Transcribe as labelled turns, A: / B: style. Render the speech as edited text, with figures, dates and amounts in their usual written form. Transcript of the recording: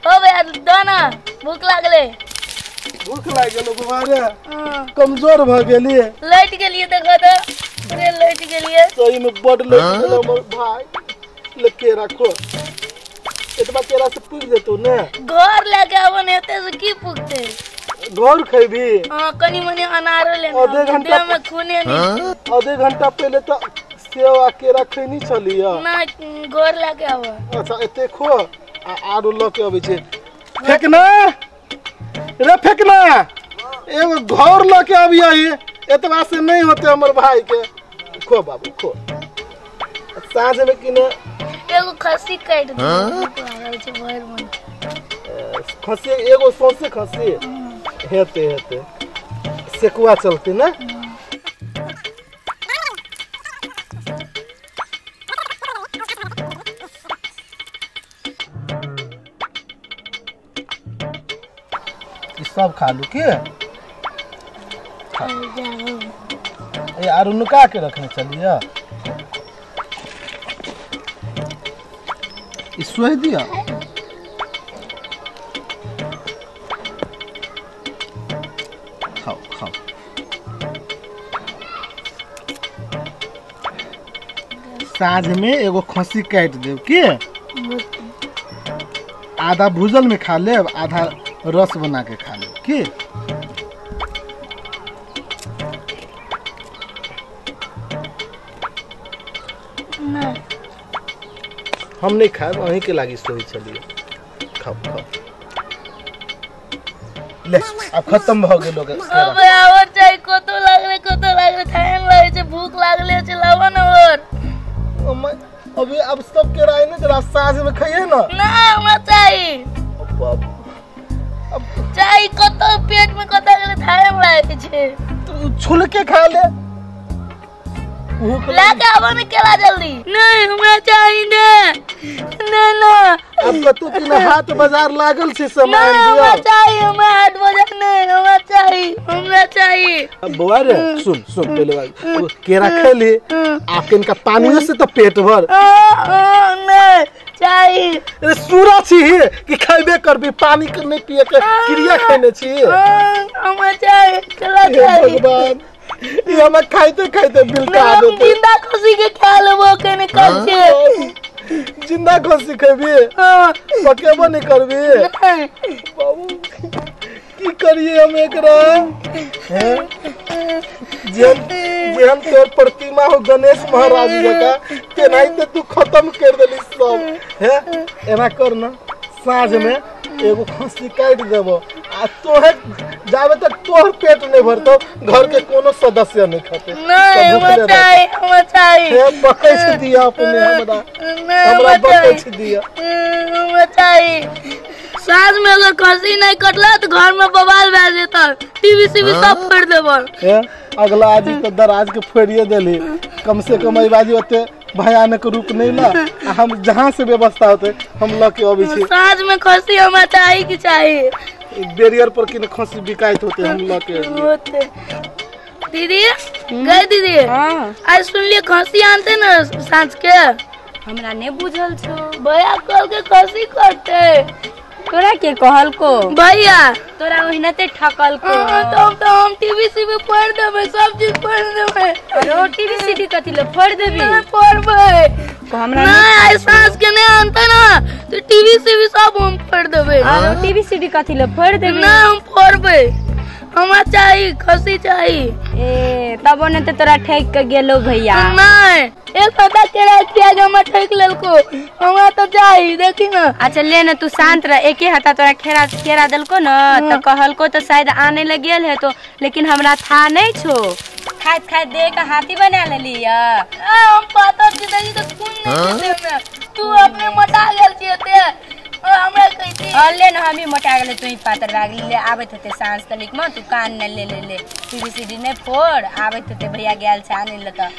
A: हो भैया दो ना, भूख लागले।
B: भूख लाग गेलो बौआ रे? कमजोर भ गेली।
A: लैट गेलिए, देखो तो पूरे लैट गेलिए।
B: सही में बड लैट गेलो हमर भाई। ले केरा खो, एतबा केरा से पुग जेतौ ने?
A: घर लेके आबो ने, एते से की पुगते?
B: घर खेबी?
A: हां, कनी मनी अनारो लेने।
B: आधे घंटा
A: में खूने नहीं।
B: आधे घंटा पहले तो सेव आ केरा खैनी छलिया।
A: ना, घर लेके आबो।
B: अच्छा एते खो आ आरो ल के अबै छै। फेकना रे फेकना, एगो घर ल के अबिया, एतबा से नहीं होते हमर भाई के। खो बाबू खो, साँझ में कि ने
A: एगो खस्सी काट दे, भूख लागल छै भरि मन।
B: खस्सी एगो सौंसे खस्सी हेते हेते सेकुआ चलते ना। सब खा लू के ए आरू नुका के रखने चलिए। सोह दिया। खाओ खाओ। साँझ में एगो खस्सी काटि देब के, आधा भूजल में खा लेब, आधा रस बना के खा लेब के।
A: नहीं
B: हम नहीं खाएब, अहीं के लागी सोई चलिए। खाओ खाओ ले, अब खत्म भ गेल।
A: अबे और चाय कतो लागले, कतो लागले, थान लागे छै, भूख लागले छै, लावा न और।
B: अभी अब सब के राय ने जरा साँझ में खाइए ना।
A: ना हमरा चाही।
B: बाप अब
A: चाही, कतो पेट में कतो लागले, थान लागे छै।
B: तू छुल के खा ले।
A: लाके आबो ने केला जल्दी। नहीं हमरा चाही ने, ना ना।
B: अब कतौ कि ना हाट बाजार लागल छै सामान
A: दिया। हमरा चाही, हमरा हाट बाजार नहीं, हमरा चाही, हमरा चाही।
B: अब बौआ रे सुन सुन, पहले बात केरा खेली आप इनका पानी से तो पेट भर।
A: नहीं चाही।
B: अरे सूरा छी कि खाइबे करबी, पानी के नहीं पिए के क्रिया खेने छी।
A: हमरा चाही केला चाही।
B: भगवान ये हम खाइते खाइते बिलका देते।
A: जिंदा खसी के खा लेबो केने कर छे।
B: जिंदा खसी खेबी?
A: हां।
B: पकेबो नहीं करबी? बाबू की करिए हम एकरा? हैं जेहन तोर प्रतिमा हो गणेश महाराज जका, तेनाहिते तू खत्म कर देली सब। हैं एना कर ना, साँझ में एगो खस्सी काटि देबो आ तोहे जाबे तक तोहर पेट नहीं भरतो घर के कोनो सदस्य नहीं खाते।
A: नहीं हमरा चाही, हमरा चाही।
B: हे बकैछ दिया अपने हमरा, हमरा बकैछ दिया,
A: हमरा चाही। साँझ में अगर खस्सी नहीं कटला तो घर में बवाल भए जेतौ, टीवी सीवी सब फोड़ देबो।
B: हे अगला आज तो दराज के फोड़िए देली, कम से कम एहि बाजी ओते भयानक रूप नहीं ना। हम जहाँ से व्यवस्था होते हम ल के अबै छी।
A: साँझ में खस्सी हमरा चाही कि चाही?
B: बैरियर पर कि खस्सी बिकाइत होते, हम ल के
A: होते। दीदी गए दीदी?
C: हां।
A: आज सुनलिए खस्सी आनते ना साँझ के।
C: हमरा नहीं बुझल छो।
A: भैया कल के खस्सी कटते।
C: तोरा के कहल को?
A: भैया
C: तोरा ओहिनाते ठकल को।
A: तो हम टीवी सीवी फोड़ देबै, सब चीज फोड़ देबै।
C: अरे टीवी सीवी कथि ले फोड़ देबी?
A: नहीं फोड़बै।
C: हमरा
A: नहीं आज साँझ के नहीं आनते ना तो टीवी सीवी सब हम फोड़ देबै।
C: अरे टीवी सीवी कथि ले फोड़ देबी?
A: ना हम फोड़बै, हमरा चाही खस्सी चाही।
C: ए तब ओने ते तोरा ठेक के गेलो भैया।
A: नहीं एक हटा केरा खिया के हमरा ठेक लेलको, हमरा तो चाही। देखी ना।
C: अच्छा ले ना, तू शांत रह। एके हटा तोरा खेरा केरा देलको ना तो कहलको तो शायद आने लग गेल है तो, लेकिन हमरा था नहीं छो। खाइत खाइत दे के हाथी बना लेली।
A: हम पातर छी देखी तो खून नहीं छे, तू अपने मोटा गेल छी ते हमरा कहै छी।
C: ले ना हम ही मोटा गेले, तू ही पातर भए गेली। ले आबैत होते साँझ तनिक में, तू कान न ले ले ले टीवी सीडी नहीं फोड़। आबैत होते भैया गेल छै आने ले त।